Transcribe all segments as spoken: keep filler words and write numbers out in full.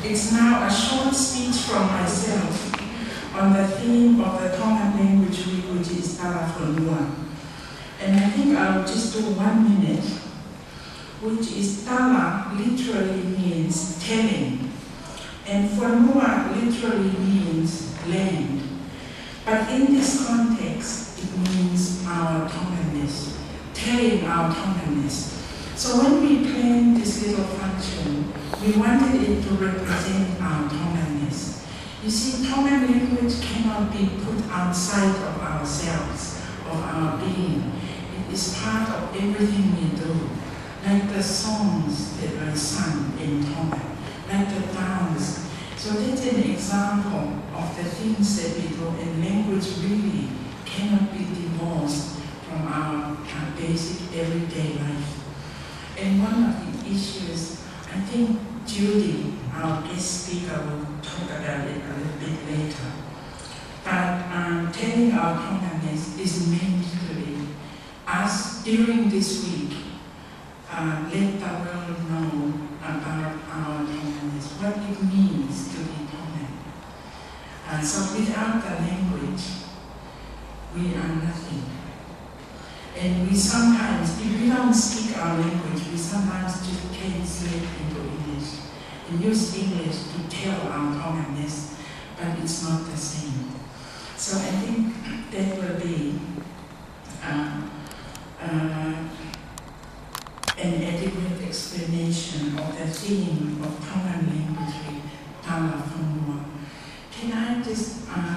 It's now a short speech from myself on the theme of the Tongan language week, which is Talafonua. And I think I'll just do one minute, which is tala literally means telling, and fonua literally means land. But in this context, it means our Tonganness, telling our Tonganness. So when we planned this little function, we wanted it to represent our Tonganness. You see, Tongan language cannot be put outside of ourselves, of our being. It is part of everything we do, like the songs that were sung in Tongan, like the dance. So that's an example of the things that we do, and language really cannot be divorced from our, our basic everyday life. And one of the issues, I think Judy, our guest speaker, will talk about it a little bit later. But um, telling our Tonganness is meant to be us during this week, uh, let the world know about our Tonganness, what it means to be Tongan. Uh, so without the language, we are nothing. And we sometimes, if we don't speak our language, we sometimes just translate into English and use English to tell our Tonganness, but it's not the same. So I think that will be uh, uh, an adequate explanation of the theme of Tongan language, talafonua. Can I just uh,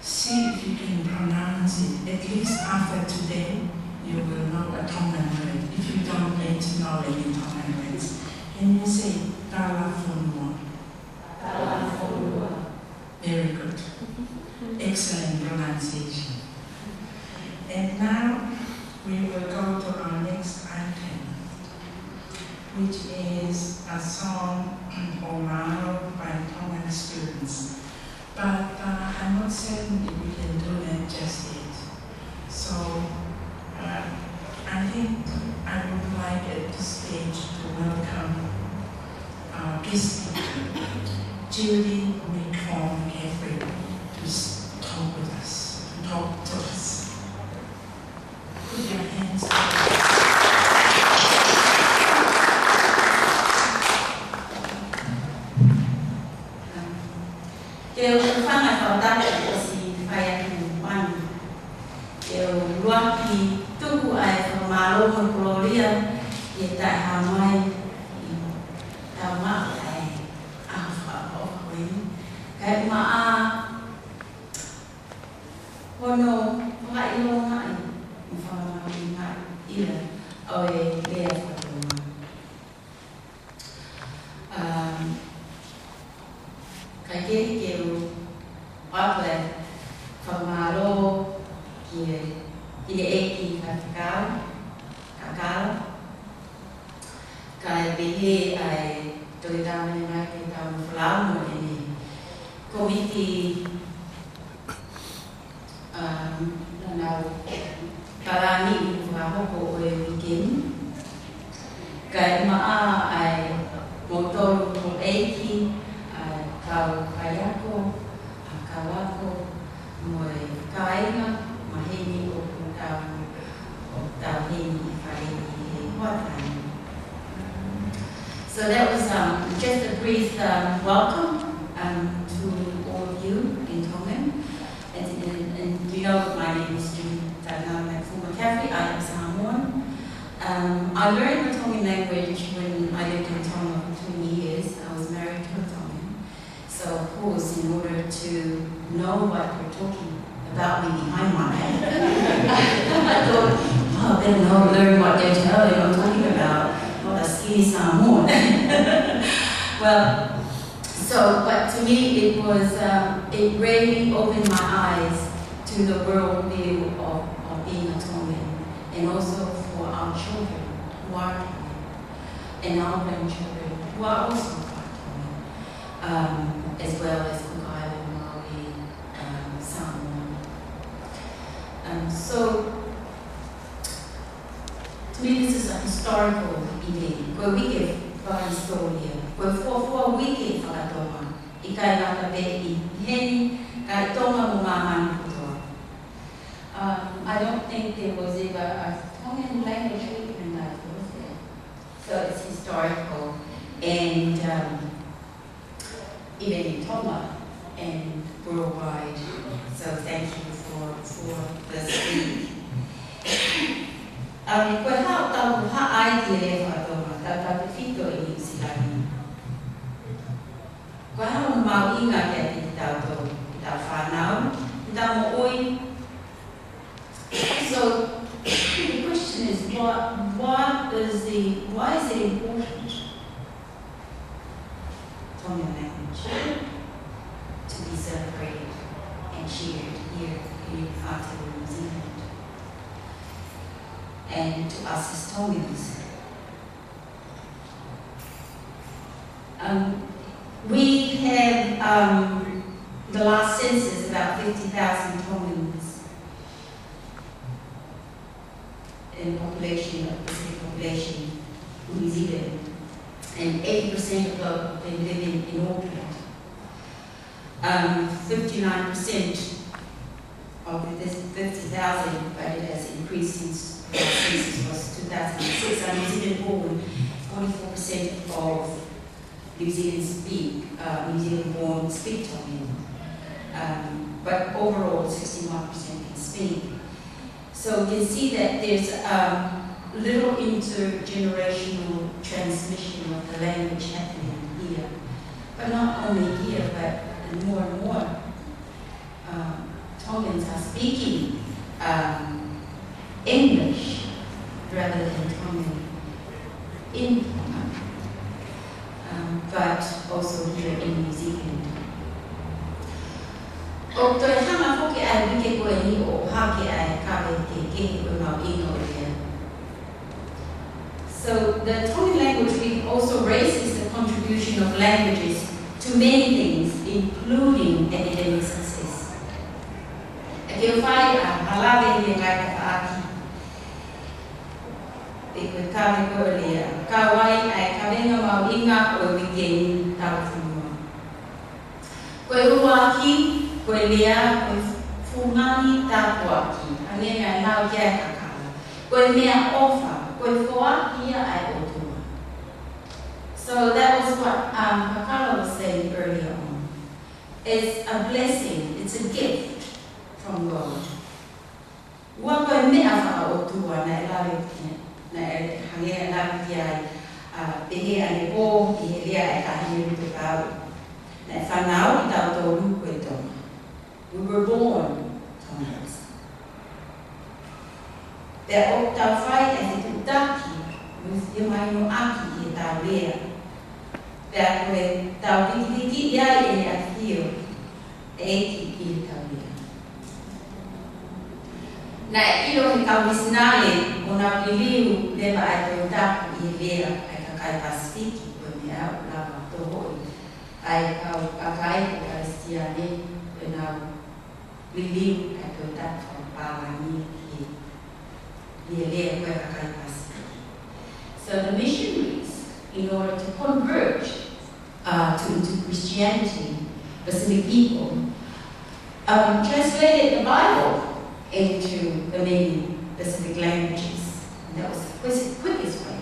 see if you can pronounce it? At least after today, you will know a Tongan word. If you don't yet know any Tongan words, can you say talafonua? Talafonua. Very good. Excellent pronunciation. And now we will go to our next item, which is a song or mahalo by Tongan students. But uh, I'm not certain if we can do that just yet. So uh, I think I would like at this stage to welcome our guest speaker, Judy McCall McCaffrey, to s- talk with us, to talk to us. Put your hands together. Ke u fanga fakatapu ʻosi fai ʻaki e manu. Ke u ʻuluaki tuku ʻa e fakamālō mo e kolōlia ʻi he taʻehāmai ʻi he tau maʻu ʻa e ʻaho fakaʻofoʻofa ko eni. Kae ʻumaʻā hono fakaʻilongaʻi mo fakamāʻopoʻopo ʻi he ʻaho ʻo e lea fakatonga. Um, kae kehe ke u ʻoatu e fakamālō ki he, ki he ʻEiki Faifekau Kakala, kae pehē ʻa e Tohi Tapu Maʻa Nai ke tau folau mo ʻene komiti, um, naʻa nau palani ʻi he fakahoko ʻo e uike ni. Kae ʻumaʻā ʻa e moutolu houʻeiki, ʻa e kau faiako, ʻa e kau ako, mo e kāinga maheni ʻoku tau, ʻoku tau heni ʻi fale ni he hoʻatā ni. So that was um, just a brief um, welcome um, to all of you in Tongan. And, and, and you know, my name is Judy Tainana McCall McCaffrey. I am Samoan. Um, I learned the Tongan language when I lived in Tonga for twenty years. I was married to a Tongan. So, of course, in order to know what they're talking about me behind my back, I thought, oh, I better know, learn what they're telling, I'm talking about, what a skinny Samoan. Well, so, but to me, it was, um, it really opened my eyes to the world view of, of being a Tongan, and also for our children who are Tongan, and our grandchildren who are also part Tongan, um, as well as Cook Island, Maui, um, Samoa. Um, so, to me, this is a historical event. Ko e uike fakahisitōlia Ko e fuofua uike fakatonga, ʻikai ngata pē ʻi heni, ka ʻi Tonga mo māmani kotoa. Um, I don't think there was ever a Tongan language week in Ngāti Hōhoe. So it's historical, and, um, even in Tonga and worldwide. So thank you for, for this week. Um, ko e hā ʻetau haʻu ai ki he lea fakatonga, tautautefito ʻi Nuʻu Sila ni. Ko e hā hono mahuʻinga kiate kitautolu, ʻetau fānau, ʻetau moʻui. So the question is, what, what is the, why is it important, Tongan language, to be celebrated and shared here in Aotearoa, New Zealand, and to us as Tongans? Um, we have, um, the last census, about fifty thousand Tongans in population, of Pacific population in New Zealand, and eighty percent of them living in Auckland. Um, fifty-nine percent of this fifty thousand, but it has increased since the last census was two thousand six. And New Zealand born, forty-four percent of New Zealand speak, uh, New Zealand born speak Tongan. Um, but overall, sixty-one percent can speak. So we can see that there's, um, little intergenerational transmission of the language happening here. But not only here, but more and more, um, Tongans are speaking, um, English rather than Tongan in Tonga, um, but also here in New Zealand. ʻOku toe hanga foki ʻa e uike ko eni ʻo ʻohake ʻa e kave kehekehe ʻo e mahuʻinga ʻo e lea. So the Tongan Language Week also raises the contribution of languages to many things, including academic success. ʻE ke fai ʻa e lave ʻi he ngaahi tafaʻaki, ʻi he kave ko e lea, kau ai ʻa e kavenga mahuʻinga ʻo e uike ni, tau fonua. Ko e ʻuluaki, ko e lea, ko e fungani tāpuaki, hangē naʻe lau ki ai ʻa Kakala. Ko e meʻaʻofa, ko e foaki ia ʻa e ʻOtua. So that was what, um, Kakala was saying earlier on. It's a blessing, it's a gift from God. Ua, ko e meʻa fakaʻotua naʻe lave ki ai, naʻe hangē naʻe lave ki ai, ʻa, pehē ʻanepō ʻi he lea ʻa e Taʻahine Lutepao. Naʻe fanauʻi kitautolu ko e Tonga. We were born Tongans. Pea ʻoku tau fai ʻa e fetuʻutaki mo e fiemahinoʻaki ʻi heʻetau lea. Pea ko ʻetau vikiviki ia ʻi he ʻafio ʻa e ʻEiki ʻi heʻetau lea. Naʻe ʻilo ʻe he kau misinale ʻoku nau liliu leva ʻa e Tohi Tapu ʻi he lea ʻa e kakai Pasifiki, ko e meʻa ʻoku lava ʻo tohoʻi ʻa e kau kakai Kalisitiane ʻoku nau liliu ʻa e Tohi Tapu fakapālangi ʻi he lea ko ē ʻa e kakai Pasifiki. So the missionaries, in order to convert, uh, to, into Christianity, Pacific people, um, translated the Bible into the many Pacific languages. And that was the quiz-, quickest way,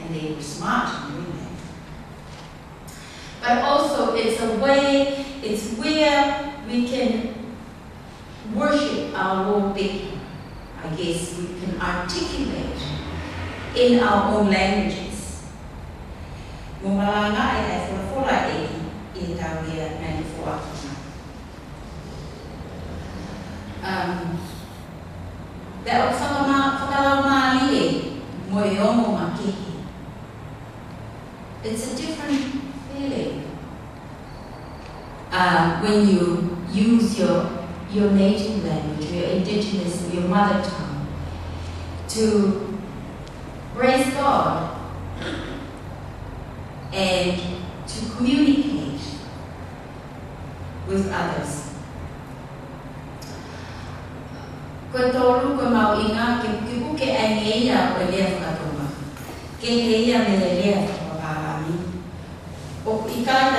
and they were smart in doing that. But also, it's a way, it's where we can worship our Lord better. I guess we can articulate in our own languages. Mo malangaʻi ʻa e folofola ʻa e ʻEiki ʻi heʻetau lea naʻe foaki mai. Um, pea ʻoku fakama-, fakalaumālie mo e ongo makehe. It's a different feeling, uh, when you use your, your native language, your indigenous, your mother tongue, to praise God and to communicate with others. Ko e tolu, ko e mahuʻinga ke pukepuke ʻa e ngeia ʻo e lea fakatonga. Kehe ia mei he lea fakapālangi. ʻIkai na